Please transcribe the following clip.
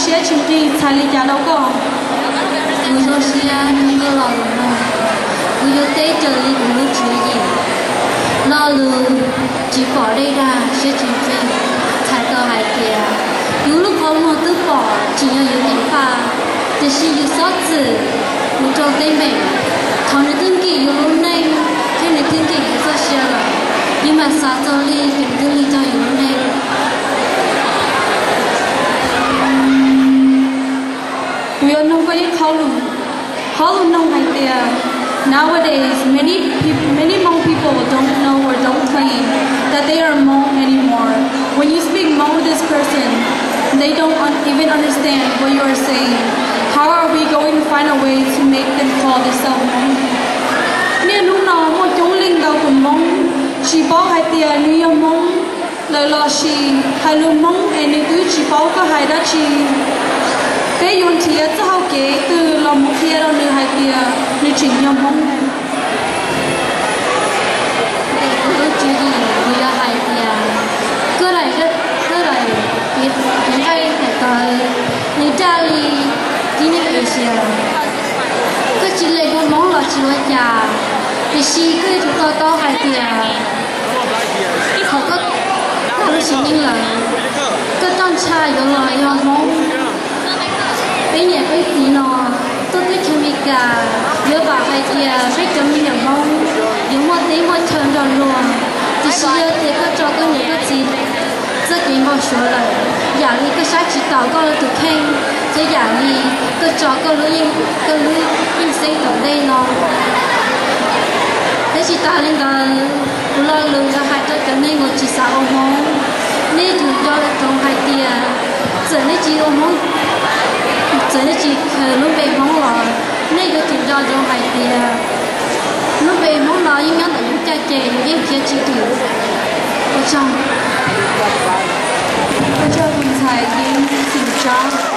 siab tsis nqig txhais li cas rau koj. Kuv zoo siab rau koj lo lus no. Kuv yuav teb raws li kuv lub tswv yim. Lo lus tsis pom dej dag siab tsis nqig txhais tau hais tias yus lub qhov muag twb pom tsim nyog yus ceev faj, tiam sis yus xob txwm mus rau teeb meem. Thaum nws twb nkim yus lub neej thiab nws twb nkim yus txoj sia lawm, yus mam xav txog li ces nws twb lig txog yus lub neej. Kuv yuav nug koj ib qho lus, qhov lus nug hais tias, nowadays many peop- many Hmong people don't know or don't claim that they are Hmong anymore. When you speak Hmong with this person, they don't un- even understand what you are saying. How are we going to find a way to make them call themselves Hmong? Niaj hnub no muaj coob leej ntau tus Hmoob tsis paub hais tias nws yog Hmoob lawm los sis hais lus Hmoob es nws twb tsis paub koj hais dab tsi. Peb yuav nrhiav txoj hau kev twg los mus qhia rau nws hais tias nws tseem yog Hmoob? Kuv lub tswv yim kuv yog hais tias koj daim, koj daim nqaij daim tawv nws daj li tib neeg Asia. Koj tsis lees dua Hmoob los tsis ua cas, tiam sis koj yuav tsum to taub hais tias thaum koj tag lub sim neej lawm, koj roj ntsha yuav los yog Hmoob. Peb niam peb txiv no tuaj teb chaws Amelikas yuav vam hais tias peb cov me nyuam Hmoob yuav muaj teb muaj chaw nrog luag, tiam sis yog tias koj tso koj niam koj txiv txoj kev npau suav lawm, yam li koj saib tsis taus koj lub tus kheej, thiab yam li koj tso koj lub yeej, koj lub yeej xeeb tom ntej no. Thiab tsis tas li ntawd, kuv lo lus yuav hais rau cov neeg uas tsis xav ua Hmoob, nej yuav tsum nco ntsoov hais tias txawm nej tsis ua Hmoob, txawm nej tsis khaws lub npe Hmoob los, nej yuav tsum nco ntsoov hais tias lub npe Hmoob no yeej nyob ntawm yus caj ces yus yeej khiav tsis dim. Ua tsaug. Ua tsaug tus ntxhais Yeeb Xim Tsab.